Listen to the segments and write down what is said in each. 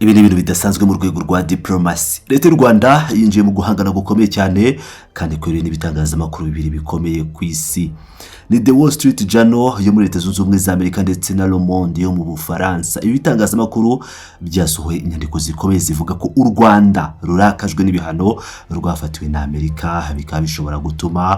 Ibi ni ibintu bidasanzwe mu rwego rwa diplomasi. Leta y'u Rwanda yinjiye mu guhangana gukomeye cyane kandi kweruye n'ibitangazamakuru bibiri bikomeye ku isi, ni The Wall Street Journal yo muri Leta Zunze Ubumwe za Amerika ndetse na Le Monde yo mu Bufaransa. Ibi bitangazamakuru byasohoye inyandiko zikomeye zivuga ko u Rwanda rurakajwe n'ibihano rwafatiwe na Amerika, bikaba bishobora gutuma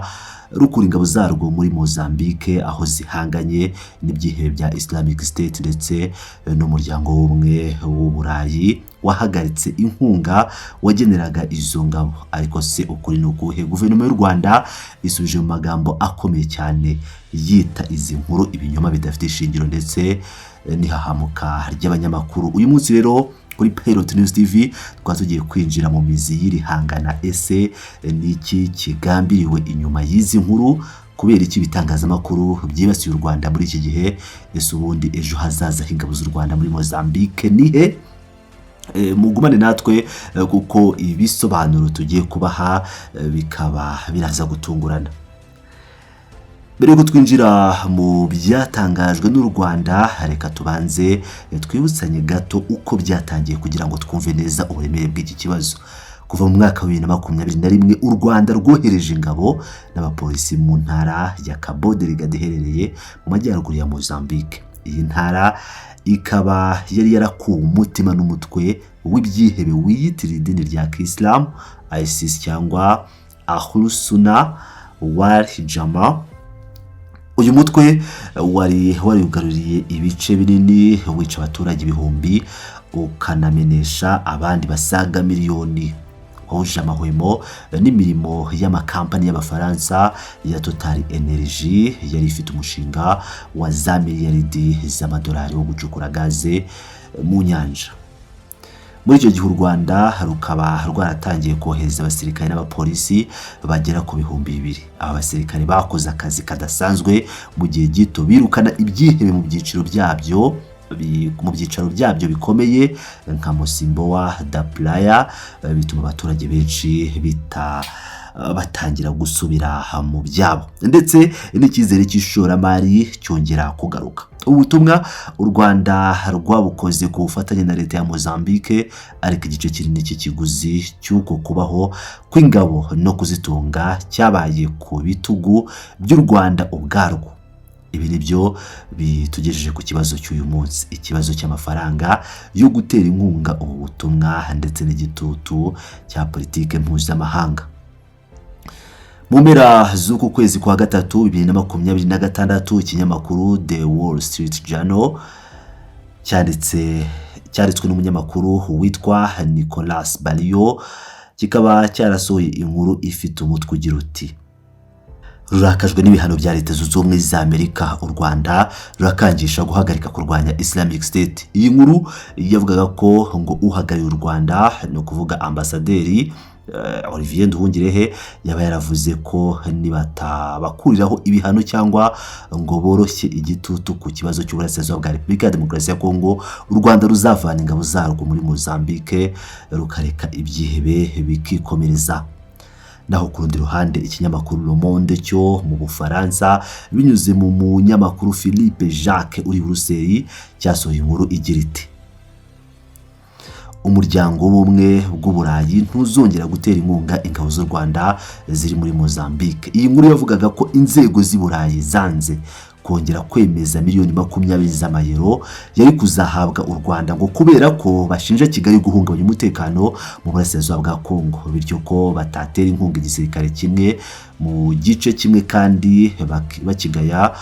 rukura ingabo zarwo muri Mozambique, aho zihanganye n'ibyihebe bya Islamic State, ndetse n'Umuryango w'Ubumwe w'Uburayi wahagaritse inkunga wageneraga izo ngabo. Ariko se ukuri ni ukuhe? Guverinoma y'u Rwanda isubije mu magambo akomeye cyane, yita izi nkuru ibinyoma bidafite ishingiro ndetse n'ihahamuka ry'abanyamakuru. Uyu munsi rero kuri Pilot News TV twaba tugiye kwinjira mu mizi y'iri hangana. Ese ni iki kigambiriwe inyuma y'izi nkuru? Kubera iki ibitangazamakuru byibasiye u Rwanda muri iki gihe? Ese ubundi ejo hazaza h'ingabo z'u Rwanda muri Mozambique ni he? Mugumane natwe, kuko ibisobanuro tugiye kubaha bikaba biraza gutungurana. Mbere yuko twinjira mu byatangajwe n'u Rwanda, reka tubanze twibutsanye gato uko byatangiye kugira ngo twumve neza uburemere bw'iki kibazo. Kuva mu mwaka wa 2021, u Rwanda rwohereje ingabo n'abapolisi mu ntara ya Cabo Delgado iherereye mu majyaruguru ya Mozambique. Iyi ntara ikaba yari yarakuwe umutima n'umutwe w'ibyihebe wiyitirira idini rya Kisilamu, ISIS cyangwa Ahlus Sunnah wal Jama. Uyu mutwe wari warigaruriye ibice binini, wica abaturage ibihumbi, ukanamenesha abandi basaga miliyoni. Wahuje amahwemo n'imirimo y'amakampani y'Abafaransa ya Total Energy, yari ifite umushinga wa za miliyaridi z'amadolari wo gucukura gaze mu nyanja. Muri icyo gihe u Rwanda rukaba rwaratangiye kohereza abasirikare n'abapolisi bagera ku 2000. Aba basirikare bakoze akazi kadasanzwe mu gihe gito, birukana ibyihebe mu byicaro byabyo bikomeye nka Mocimboa da Praia, bituma abaturage benshi bita batangira gusubira mu byabo, ndetse n'icyizere cy'ishoramari cyongera kugaruka. Ubu butumwa u Rwanda rwabukoze ku bufatanye na leta ya Mozambique, ariko igice kinini cy'ikiguzi cy'uko kubaho kw'ingabo no kuzitunga cyabaye ku bitugu by'u Rwanda ubwarwo. Ibi ni byo bitugejeje ku kibazo cy'uyu munsi, ikibazo cy'amafaranga yo gutera inkunga ubu butumwa ndetse n'igitutu cya politike mpuzamahanga. Mu mpera z'uku kwezi kwa gatatu 2026, ikinyamakuru The Wall Street Journal cyanditswe n'umunyamakuru witwa Nicolas Barreau, kikaba cyarasohoye inkuru ifite umutwe ugira uti: "Rurakajwe n'ibihano bya Leta Zunze Ubumwe za Amerika, u Rwanda rurakangisha guhagarika kurwanya Islamic State." Iyi nkuru yavugaga ko ngo uhagarariye u Rwanda, ni ukuvuga ambasaderi Olivier Nduhungirehe, yaba yaravuze ko nibatabakuriraho ibihano cyangwa ngo boroshye igitutu ku kibazo cy'uburasirazuba bwa Repubulika ya Demokarasi ya Kongo, u Rwanda ruzavana ingabo zarwo muri Mozambique, rukareka ibyihebe bikikomereza. Naho ku rundi ruhande, ikinyamakuru Le Monde cyo mu Bufaransa, binyuze mu munyamakuru Philippe Jacques uri Buruseli, cyasohoye inkuru igira iti: "Umuryango w'Ubumwe bw'Uburayi ntuzongera gutera inkunga ingabo z'u Rwanda ziri muri Mozambique." Iyi nkuru yavugaga ko inzego z'i Burayi zanze kongera kwemeza miliyoni 20 z'amayero yari kuzahabwa u Rwanda, ngo kubera ko bashinja Kigali guhungabanya umutekano mu burasirazuba bwa Kongo, bityo ko batatera inkunga igisirikare kimwe mu gice kimwe kandi bakigaya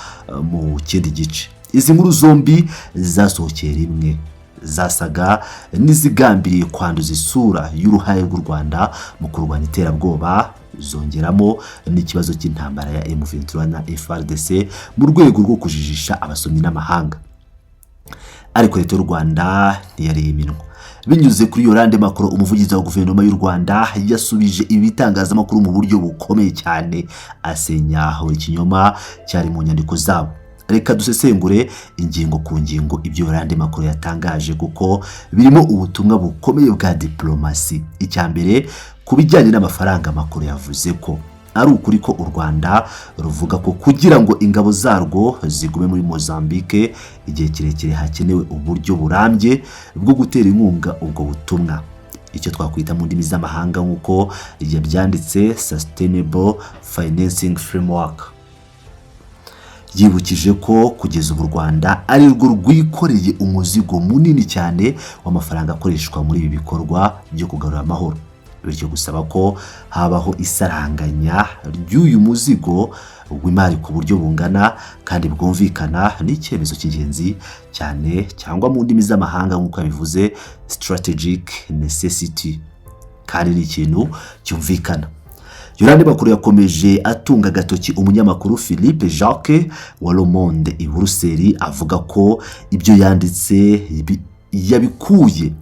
mu kindi gice. Izi nkuru zombi zasohokeye rimwe, zasaga n'izigambiriye kwanduza isura y'uruhare rw'u Rwanda mu kurwanya iterabwoba, zongeramo n'ikibazo cy'intambara ya M23 na FARDC mu rwego rwo kujijisha abasomyi n'amahanga. Ariko leta y'u Rwanda ntiyariye iminwa. Binyuze kuri Yolande Makolo, umuvugizi wa guverinoma y'u Rwanda, yasubije ibi bitangazamakuru mu buryo bukomeye cyane, asenya buri kinyoma cyari mu nyandiko zabo. Reka dusesengure ingingo ku ngingo ibyo Yolande Makolo yatangaje, kuko birimo ubutumwa bukomeye bwa diplomasi. Icya mbere, ku bijyanye n'amafaranga, Makolo yavuze ko Ari ukuri ko u Rwanda ruvuga ko kugira ngo ingabo zarwo zigume muri Mozambique igihe kirekire hakenewe uburyo burambye bwo gutera inkunga ubwo butumwa, icyo twakwita mu ndimi z'amahanga, nk'uko yabyanditse, sustainable financing framework. Yibukije ko kugeza ubu u Rwanda ari rwo rwikoreye umuzigo munini cyane w'amafaranga akoreshwa muri ibi bikorwa byo kugarura amahoro, bityo gusaba ko habaho isaranganya ry'uyu muzigo w'imari ku buryo bungana kandi bwumvikana ni icyemezo cy'ingenzi cyane, cyangwa mu ndimi z'amahanga nk'uko yabivuze, strategic necessity, kandi ni ikintu cyumvikana. Yolande Makolo yakomeje atunga agatoki umunyamakuru Philippe Jacques wa Le Monde i Buruseli, avuga ko ibyo yanditse yabikuye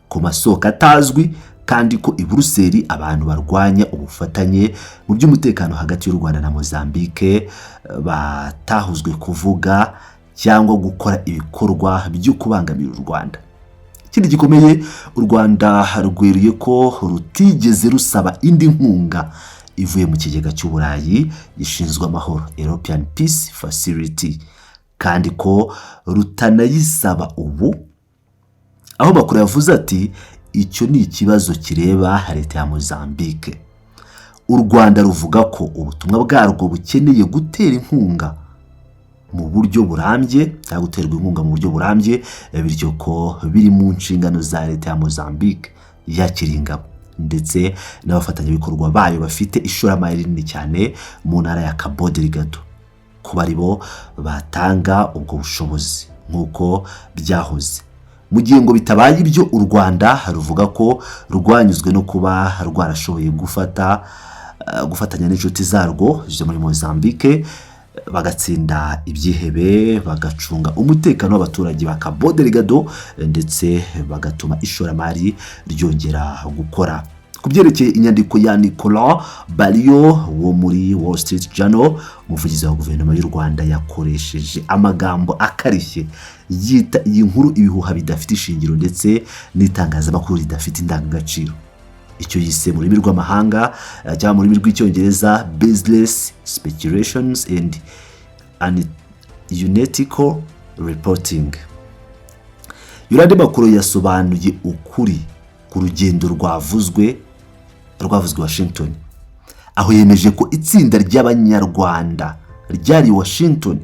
ku masoko atazwi, kandi ko i Buruseli abantu barwanya ubufatanye mu by'umutekano hagati y'u Rwanda na Mozambique batahuzwe kuvuga cyangwa gukora ibikorwa byo kubangamira u Rwanda. Ikindi gikomeye, u Rwanda rweruye ko rutigeze rusaba indi nkunga ivuye mu kigega cy'Uburayi gishinzwe amahoro, European Peace Facility, kandi ko rutanayisaba ubu, aho Makolo yavuze ati: "Icyo ni ikibazo kireba leta ya Mozambique." U Rwanda ruvuga ko ubutumwa bwarwo bukeneye gutera inkunga mu buryo burambye cyangwa guterwa inkunga mu buryo burambye, bityo ko biri mu nshingano za leta ya Mozambique yakira ingabo ndetse n'abafatanyabikorwa bayo bafite ishoramari rinini cyane mu ntara ya Cabo Delgado, kuba ari bo batanga ubwo bushobozi nk'uko byahoze. Mu gihe ngo bitabaye ibyo, u Rwanda ruvuga ko rwanyuzwe no kuba rwarashoboye gufatanya n'inshuti zarwo zo muri Mozambique, bagatsinda ibyihebe, bagacunga umutekano w'abaturage ba Cabo Delgado, ndetse bagatuma ishoramari ryongera gukora. Ku byerekeye inyandiko ya Nicolas Barrioux wo muri Wall Street Journal, umuvugizi wa guverinoma y'u Rwanda yakoresheje amagambo akarishye, yita iyi nkuru ibihuha bidafite ishingiro ndetse n'itangazamakuru ridafite indangagaciro, icyo yise mu rurimi rw'amahanga cyangwa mu rurimi rw'Icyongereza baseless speculations and unethical reporting. Yolande Makolo yasobanuye ukuri ku rugendo rwavuzwe Washington, aho yemeje ko itsinda ry'Abanyarwanda ryari Washington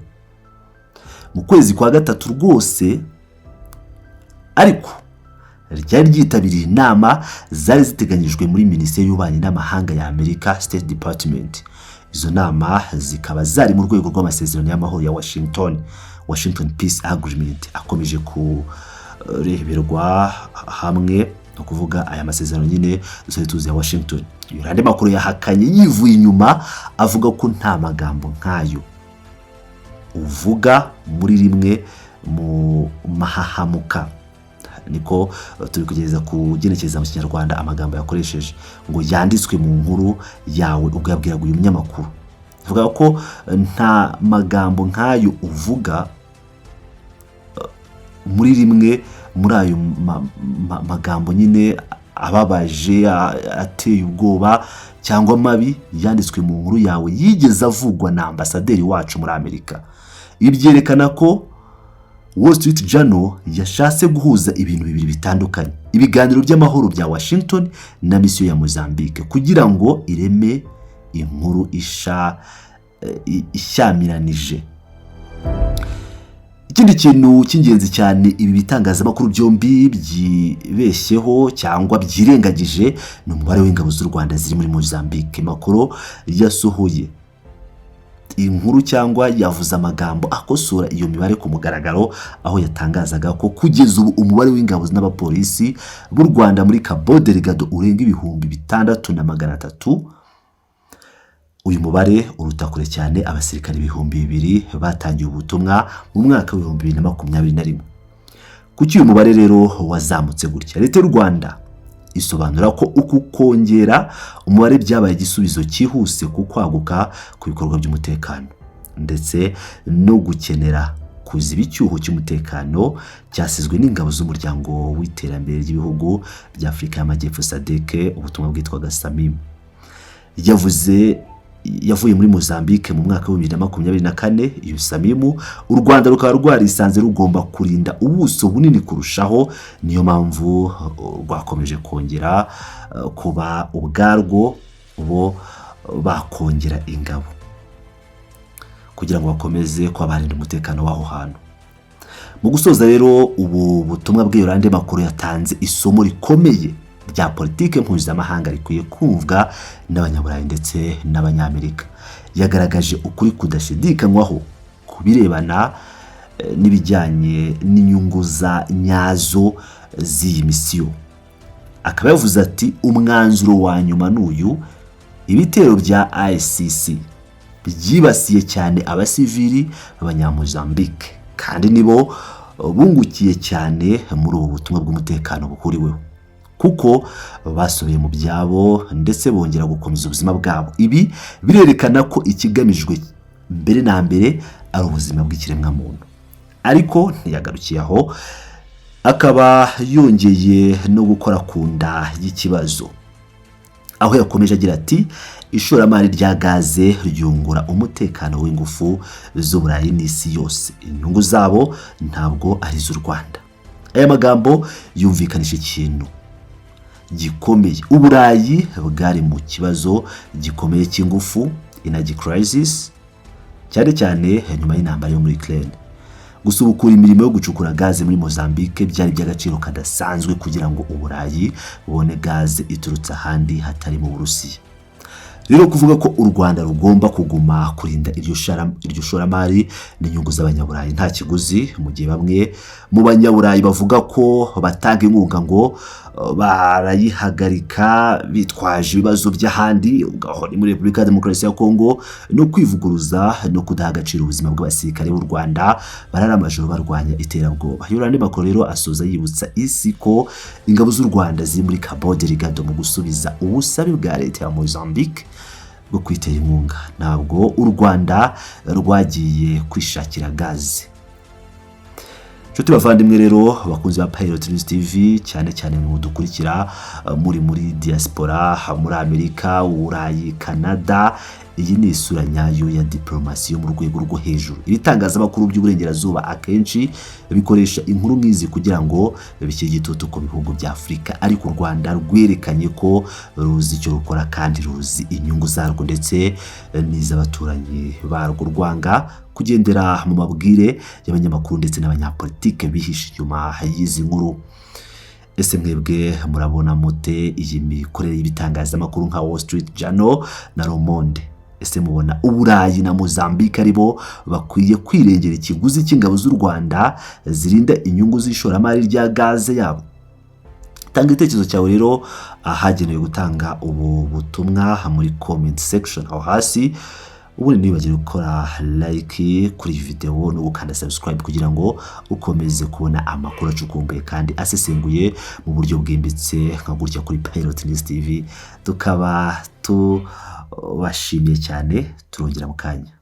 mu kwezi kwa gatatu rwose, ariko ryari ryitabiriye inama zari ziteganyijwe muri Minisiteri y'Ububanyi n'Amahanga ya Amerika, State Department. Izo nama zikaba zari mu rwego rw'amasezerano y'amahoro ya Washington, Washington Peace Agreement, akomeje kureberwa hamwe, ni ukuvuga aya masezerano nyine dusanzwe tuzi ya Washington. Yolande Makolo yahakanye yivuye inyuma, avuga ko nta magambo nk'ayo uvuga muri rimwe mu mahahamuka, niko turi kugerageza kugenekereza mu Kinyarwanda amagambo yakoresheje, ngo yanditswe mu nkuru yawe ubwo yabwiraga uyu munyamakuru. Avuga ko nta magambo nk'ayo uvuga muri rimwe muri ayo magambo nyine ababaje, ateye ubwoba cyangwa mabi yanditswe mu nkuru yawe yigeze avugwa na ambasaderi wacu muri Amerika. Ibi byerekana ko Wall Street Journal yashatse guhuza ibintu bibiri bitandukanye, ibiganiro by'amahoro bya Washington na misiyo ya Mozambique, kugira ngo ireme inkuru ishyamiranyije. Ikindi kintu cy'ingenzi cyane ibi bitangazamakuru byombi byibeshyeho cyangwa byirengagije ni umubare w'ingabo z'u Rwanda ziri muri Mozambique. Makolo yasohoye inkuru cyangwa yavuze amagambo akosora iyo mibare ku mugaragaro, aho yatangazaga ko kugeza ubu umubare w'ingabo n'abapolisi b'u Rwanda muri Cabo Delgado urenga 6300. Uyu mubare uruta kure cyane abasirikare 2000 batangiye ubutumwa mu mwaka w'2021. Kuki uyu mubare rero wazamutse gutya? Leta y'u Rwanda isobanura ko uku kongera umubare byabaye igisubizo cyihuse ku kwaguka ku bikorwa by'umutekano ndetse no gukenera kuziba icyuho cy'umutekano cyasizwe n'ingabo z'Umuryango w'Iterambere ry'Ibihugu bya Afurika y'Amajyepfo, SADC, ubutumwa bwitwaga SAMIM. Yavuze yavuye muri Mozambique mu mwaka wa 2024, USAMIM, u Rwanda rukaba rwarisanze rugomba kurinda ubuso bunini kurushaho. Niyo mpamvu rwakomeje kongera kuba ubwarwo bo bakongera ingabo kugira ngo bakomeze kuba barinda umutekano w'aho hantu. Mu gusoza rero ubu butumwa bw'Yolande Makolo, yatanze isomo rikomeye rya politike mpuzamahanga rikwiye kumvwa n'Abanyaburayi ndetse n'Abanyamerika. Yagaragaje ukuri kudashidikanywaho ku birebana n'ibijyanye n'inyungu za nyazo z'iyi misiyo. Akaba yavuze ati: "Umwanzuro wa nyuma ni uyu: ibitero bya ICC byibasiye cyane abasivili b'Abanyamozambique, kandi nibo bungukiye cyane muri ubu butumwa bw'umutekano buhuriweho, kuko basubiye mu byabo ndetse bongera gukomeza ubuzima bwabo. Ibi birerekana ko ikigamijwe mbere na mbere ari ubuzima bw'ikiremwamuntu." Ariko ntiyagarukiye aho, akaba yongeye no gukora ku nda y'ikibazo, aho yakomeje agira ati: "Ishoramari rya gaze ryungura umutekano w'ingufu z'Uburayi n'isi yose. Inyungu zabo ntabwo ari iz'u Rwanda." Aya magambo yumvikanisha ikintu gikomeye: Uburayi bwari mu kibazo gikomeye cy'ingufu, energy crisis, cyane cyane nyuma y'intambara yo muri Ukraine. Gusubukura imirimo yo gucukura gaze muri Mozambique byari iby'agaciro kadasanzwe kugira ngo Uburayi bubone gaze iturutse ahandi hatari mu Burusiya. Rero kuvuga ko u Rwanda rugomba kuguma kurinda iryo shoramari n'inyungu z'Abanyaburayi nta kiguzi, mu gihe bamwe mu Banyaburayi bavuga ko batanga inkunga ngo barayihagarika bitwaje ibibazo by'ahandi, aho ni muri Repubulika ya Demokarasi ya Kongo, no kwivuguruza no kudaha agaciro ubuzima bw'abasirikare b'u Rwanda barara amajoro barwanya iterabwoba. Yolande Makolo rero asoza yibutsa isi ko ingabo z'u Rwanda ziri muri Cabo Delgado mu gusubiza ubusabe bwa leta ya Mozambique bwo kwitera inkunga. Ntabwo u Rwanda rwagiye kwishakira gaze. Nshuti bavandimwe rero, bakunzi ba Pilot News TV, cyane cyane mu dukurikira muri diaspora, muri Amerika, Uburayi, Canada, iyi ni isura nyayo ya diplomasi yo mu rwego rwo hejuru. Ibitangazamakuru by'Uburengerazuba akenshi bikoresha inkuru nk'izi kugira ngo bishyire igitutu ku bihugu bya Afurika, ariko u Rwanda rwerekanye ko ruzi icyo rukora kandi ruzi inyungu zarwo ndetse n'iz'abaturanyi barwo. Rwanga kugendera mu mabwire y'abanyamakuru ndetse n'abanyapolitike bihishe inyuma y'izi nkuru. Ese mwebwe murabona mute iyi mikorere y'ibitangazamakuru nka Wall Street Journal na Le Monde? Ese mubona Uburayi na Mozambique aribo bakwiye kwirengera ikiguzi cy'ingabo z'u Rwanda zirinda inyungu z'ishoramari rya gaze yabo? Tanga igitekerezo cyawe rero ahagenewe gutanga ubu butumwa muri comment section aho hasi. Ubundi ntiwibagire gukora like kuri iyi video no gukanda subscribe kugira ngo ukomeze kubona amakuru acukumbuye kandi asesenguye mu buryo bwimbitse nka gutya kuri Pilot News TV. Tukaba tubashimiye cyane, turongera mu kanya.